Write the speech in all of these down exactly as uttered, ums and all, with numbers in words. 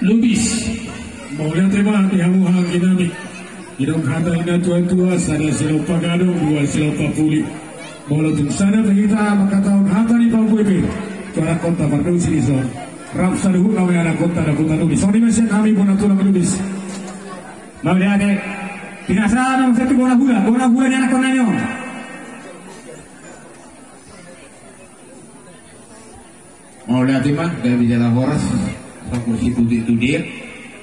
Lubis. Mauliate ma di hamu haha anggi nami. Didok hata ni na tua-tua, sada silompa gadong, dua silompa puli. Molo tung sada pe hita mangkatahon hata ni parbue pir tu anakhonta pardosi dison, rap saluhutna ma i anakhonta dapotan Lubis. Songon i ma sian hami bona tulang Lubis. Mauliate. Pinasahat ma muse tu bona hula, bona hula ni anakhonnami on. Mauliate ma, gabe jala horas, sahat ma siputi tu dia,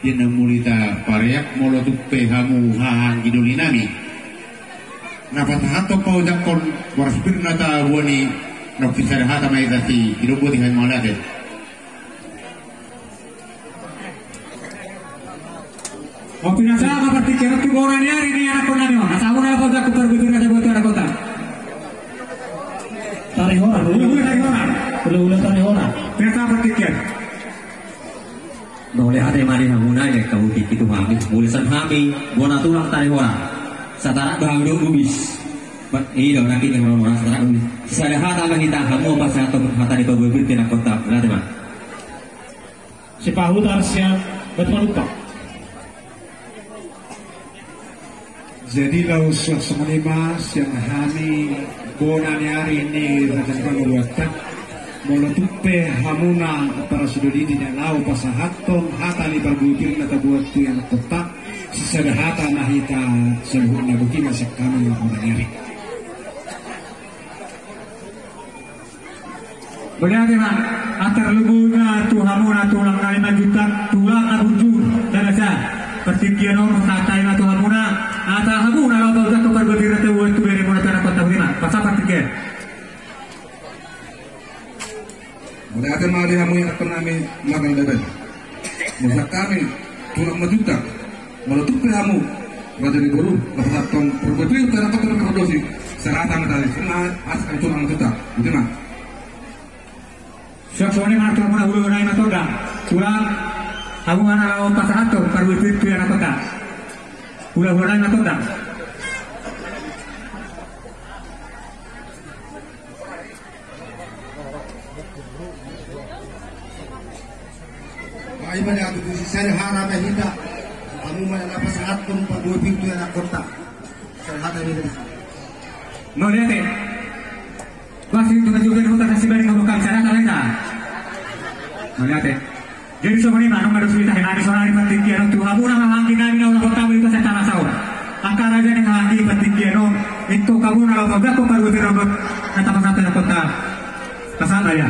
dia na muli tapareak. Molo tung pe hamu haha anggi doli nami na pasahathon paojakhon boras pir na tabuan i, nunga sisada hata ma hita, si didok boti hami mauliate. Oke, pinasahat ma partingkian on tu bona ni ari ni anakhonnami on. Asa hamu na laho paojakhon parbue pir na tabuat tu anakhonta. Tarihora, hula-hula tarihora. Hula-hula tarihora. Pinasahat ma partingkian. Mauliate ma di hamuna, i na mangkabuat tu hami. Mauliate ma sian hami bona tulang tarihora. Satarak do hami do Lubis. Ba, i do nanti ni mula-mula satarak Lubis. Sisada hata ma hita, hamu pasahathon hata ni parbue pir tu anakhonta. Mauliate ma. Sipahutar sian Batu Malumpang. Jadi laos suang songon i ma sian hami bona ni ari ni raja ni parboruonta. Molo tung pe hamuna para sidoli na laho pasahathon hata ni parbue pir na tabuat tu anakhonta, sisada hata ma hita saluhutna, boti ma sian hami bona ni ari. Mauliate ma, antar lubuna tu hamuna tulang nami Manjuntak, tulang na burju na basa. Partingkian on pasahat hami ma tu hamuna, asa hamu na laho paojakhon parbue pir na tabuat tu bere muna tu anakhonta, boti ma. Pasahat partingkian. Mauliate ma di hamu anakhonnami marga Dabai. Molo sian hami tulang Manjuntak, molo tung pe hamu raja ni boru, laho pasahathon parbue pir tu anakhonta pardosi, sisada hata ma hita, asa hami tulang Manjuntak. Boti ma. Suang songon i ma tu hamuna hula-hula nami Matondang. Tulang, hamu ma na laho pasahathon parbue pir tu anakhonta. Hula-hula nami Matondang. Ai, mauliate, sisada hata ma hita. Hamu ma na laho pasahathon parbue pir tu anakhonta. Sisada hata ma hita. Mauliate. Bah, si tu na juga ni huta na sibaring, hamu, kami sisada hata ma hita. Mauliate. Jadi songon i ma, nunga dos hita hami sonari partingkian on tu hamuna haha anggi nami na ulaon hami di Tarasahor. Angka raja ni haha anggi, partingkian on, ingkon hamu na laho paojakhon parbue pir na tapasahat tu anakhonta. Pasahat ma, ya.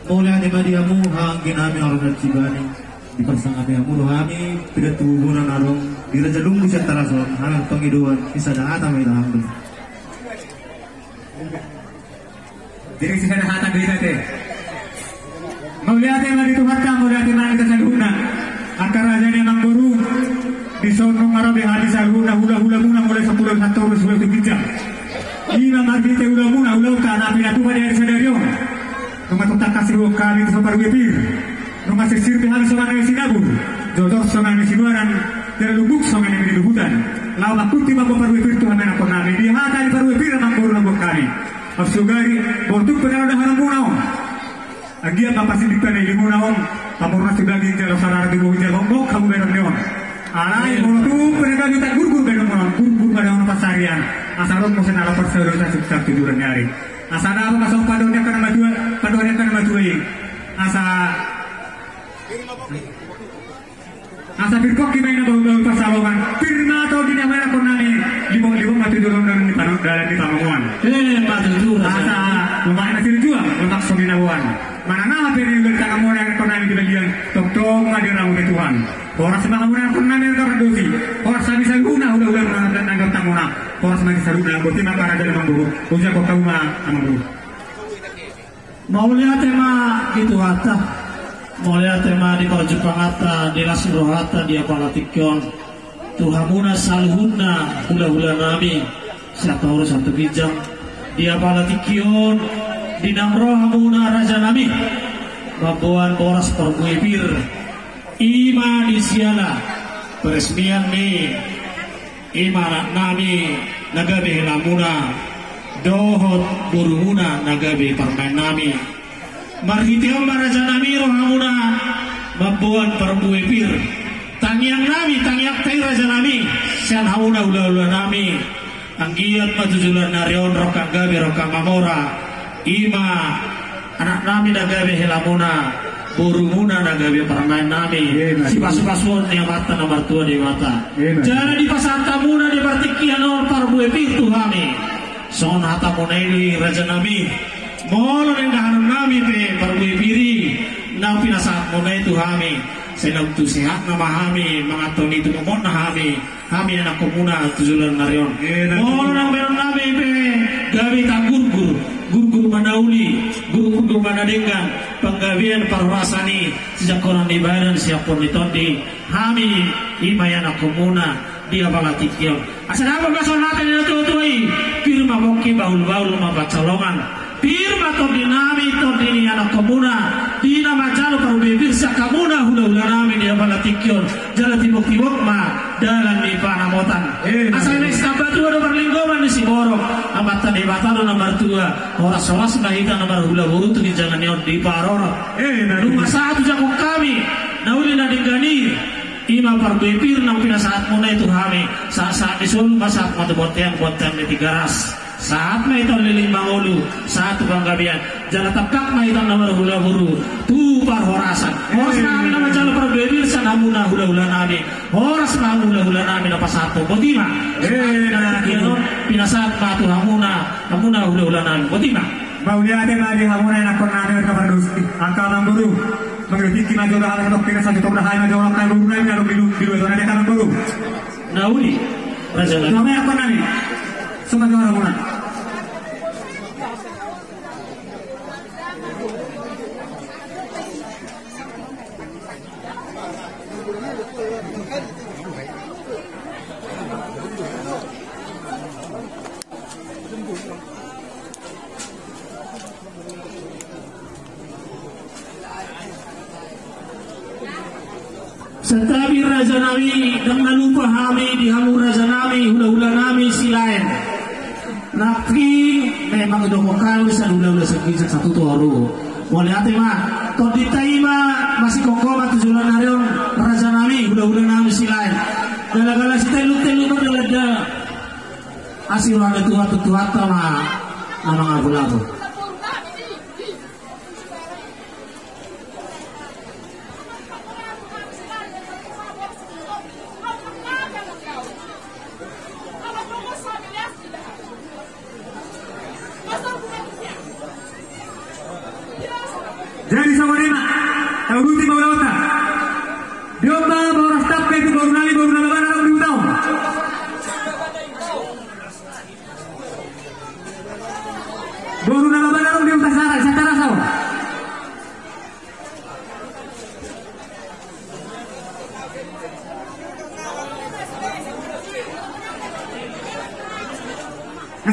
Mauliate ma di hamu haha anggi nami na ro di Sibaring. Diparsangapi hamu do hami, pidatubu na adong di Raja Lumbu sian Tarasahor, halak pangidoan, sisada hata ma hita, alhamdulillah. Jadi sisada hata do hita, te. Mauliate ma di Tuhanta, mauliate ma di hita saluhutna. Angka raja ni amangboru, dison nunga ro be hami saluhutna, hula-hula muna, mulai sampulu sahat tu ginjang. I ma marhite ula muna, ulaonta na pinatupa di ari sadari on. Nunga tongtong tangkas diboan hami tu so parbue pir. Nunga sirsir be hami songon na sinabur, jojor songon na sinuaran, jala lumbuk songon na niluhutan. Laho mangkuti mamboan parbue pir tu hami anakhonnami. Di hata ni parbue pir amangboru na mamboan hami. Aut sugari, boan tung pe na ro daharan muna on. Anggiat ma pasindik pe na ilimuna on. Pamurnas tu daging jala sararat tu bohi jala gok hamu bahenon ni on. Alai molo tung pe na gabe tanggur-gur bahenon muna on, gurgur ma daonon pansarian. Asa ro muse na laho parsaulian sasuksuk tu joloan ni ari. Asa dapot ma songon pandohan ni angka na matua, pandohan ni angka na matua i. Asa, asa pir pongki ma i na bahul-bahul pansalongan. Pir ma tondi ni hami anakhonnami. Limong-limong ma tu joloan ni dalan ni pangomoan. Asa lomak na sirjuang, lomak so binaboan. Manang aha pe na niula ni tanganmuna anakhonnami di balian, tongtong ma diramu ni Tuhan. Horas ma hamu anakhonnami na pardosi. Horas hami saluhutna hula-hula na, na, na, na, na, horas ma hita saluhutna, boti ma angka raja ni amangboru. Ujak hamu ma amangboru. Mauliate ma di Tuhanta. Mauliate ma di parjumpanganta, di las ni rohanta di apala tingki on. Tu hamuna saluhutna hula-hula nami, sian Satorus sahat tu ginjang. Di apala tingki on, di naung ro hamuna raja nami mamboan boras parbue pir. I ma di siala peresmian ni i ma anak nami na gabe helamuna, dohot borumuna na gabe parumaen nami. Marhite on ma raja nami rohamuna mamboan parbue pir. Tangiang nami, tangiang ta i raja nami, sian hamuna hulahula nami. Anggiat ma tu joloan ni ari on rongkang gabe rongkang mamora. I ma anak nami na gabe helamuna, borumuna na gabe parumaen nami. Amin. Sipasupasu ni Amanta na martua Debata. Amin. Jala dipasahat hamuna di partingkian on parbue pir tu hami. Songon hatamuna i do i raja nami. Molo naeng dahanon nami pe parbue pir i naung pinasahatmuna i tu hami, sai naung tu sehatna ma hami manganhon i, tu momotna hami, hami anakkonmuna tu joloan ni ari on. Amin. Molo naeng baenon nami pe gabe tanggurgur, gurgur ma na uli, gurgur ma na denggan, panggabean parhorasan i, sijangkonan ni badan, siampon ni tondi, hami i ma anakkonmuna di apala tingki on. Asa dapot ma songon hata ni natuatua i, pir ma pongki, bahulbahul ma pansalongan. Pir ma tondi nami, tondi ni anakkonmuna, di na manjalo parbue pir sian hamuna hulahula nami di apala tingki on. Jala tibokibok ma dalan ni panamotan. Amin. Asa naeng sitambatua do parlinggoman ni siborok, Amanta Debata do na martua. Horashorasna hita na marhulahula tu ginjang ni on diparorat. Amin. Nunga sahat tu jangkon hami na uli na denggan i. I ma parbue pir naung pinasahatmuna i tu hami. Sahatsahat ni solu ma sahat ma tu bontean, bontean ni Tigaras. Sahat ma hita on leleng mangolu, sahat tu panggabean. Jala tangkas ma hita on na marhulahula tu parhorasan. Horas ma hami na manjalo parbue pir sian hamuna hulahula nami. Horas ma hamu hulahula nami na pasahathon. Boti ma. Amin. Tingki on pinasahat ma tu hamuna, hamuna hulahula nami. Boti ma. Mauliate ma di hamuna anakkon nami, angka pardosi, angka amangboru. Mangido tingki ma jolo hami, sahat tingki na sahat, sahat tingki na hami, jolo angka boru nami na adong di lu-, di luat on, angka amangboru. Na uli, raja nami. Jolo anakkon nami. Songon jolo hamuna. Santabi raja nami, ndang na lupa hami di hamu raja nami, hulahula nami Silaen. Nangkin memang didok hami sian hulahula sian ginjang sahat tu toru. Mauliate ma, tondinta i ma masihol ma tu joloan ni ari on, raja nami, hulahula nami Silaen. Galagala siteluk-teluk ma di lada. Asi roha ni Tuhan tu Tuhanta ma na mangabulabul. Jadi songon i ma, tauduti ma ulaonta. Dia ma boras tampe tu boru nami, boru na baba na adong di huta on. Boru na baba na adong di huta Sara, Sara, Sara.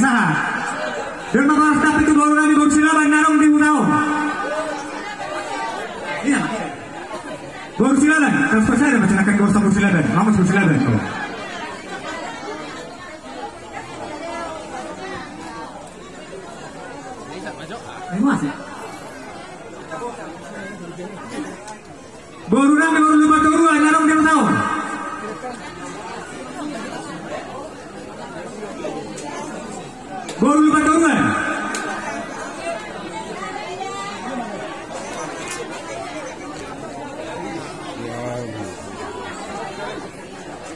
Sahat. Dia ma boras tampe tu boru nami boru Silaban na adong di huta on. Iya. Boru Silaban, terus percaya ma, silakan boras boru Silaban. Mama boru Silaban. Boru nami boru Lumban Toruan na adong di huta on. Boru Lumban Toruan.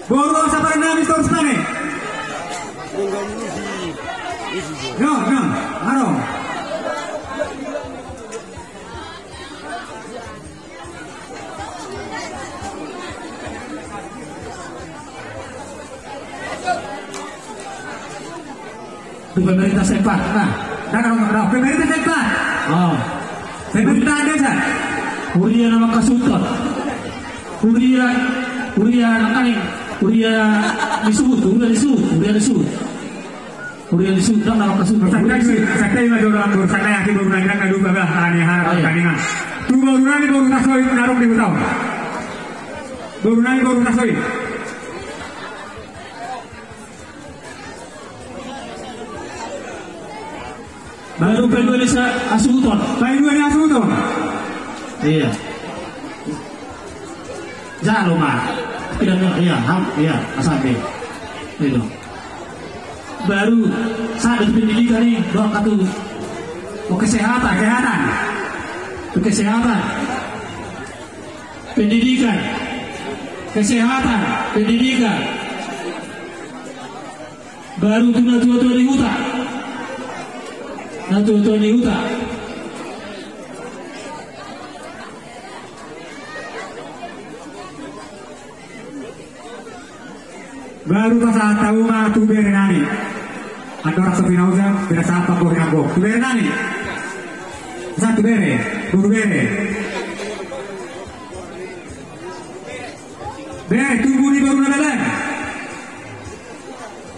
Boru saparan nami Torus Pane. Yo, yo, aro. Tu pemerintah setempat, nah. Nah, kalau nggak tahu, pemerintah setempat. Oh. Pemerintah desa. Huria nama kasutan. Huria, huria nakaning, huria disebut, huria disebut, huria disebut. Huria disebut, nama kasutan. Huria disebut. Santai ma jolo, santai ma jolo, santai aki boru nami na lupa bah, ani harap tadi mah. Tu boru nami boru Tasoit na adong di huta on. Boru nami boru Tasoit. Baru pandua ni sa-, hasuhuton. Pandua ni hasuhuton. Iya. Jalo ma. Tidak, iya, ham, iya, asambe. Itu. Baru sada tu pendidikan i, dohot tu kesehatan, kesehatan. Tu kesehatan. Pendidikan. Kesehatan, pendidikan. Baru tu natuatua ni huta. Natuatua ni huta. Baru pasahat hamu ma tu bere nami. Andorang so pinausa, bere sahat panggohi nami. Tu bere nami. Pasahat tu bere, boru bere. Bere, tubu ni boru na baban.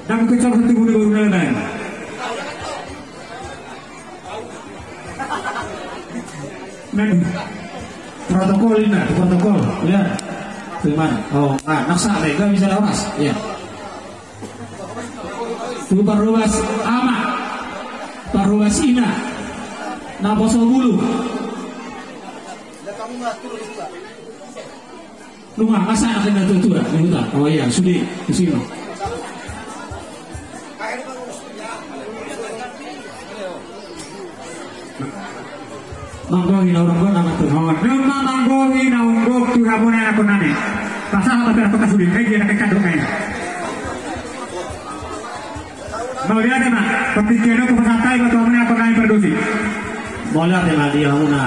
Dang mungkin salah satu boru na baban. Nah, protokol ini, nah, protokol, ya. Terima. Oh, ah, naksa, baik, gak bisa lawas, ya. Tu parhobas ama, parhobas ina, naposo bulu. Nunga, masa anak inda tuatua, ni huta. Oh iya, sude, di sini. Manggohi na ungkap, nama tu. Oh, nama manggohi na ungkap tu hamu na anakkon nami. Pasahat ma tu anakkon na sude, eh, dia nak kandung nai. Mauliate ma, partingkian on tu pasahat hami ma tu hamu na anakkon nami pardosi. Mauliate ma di hamu na.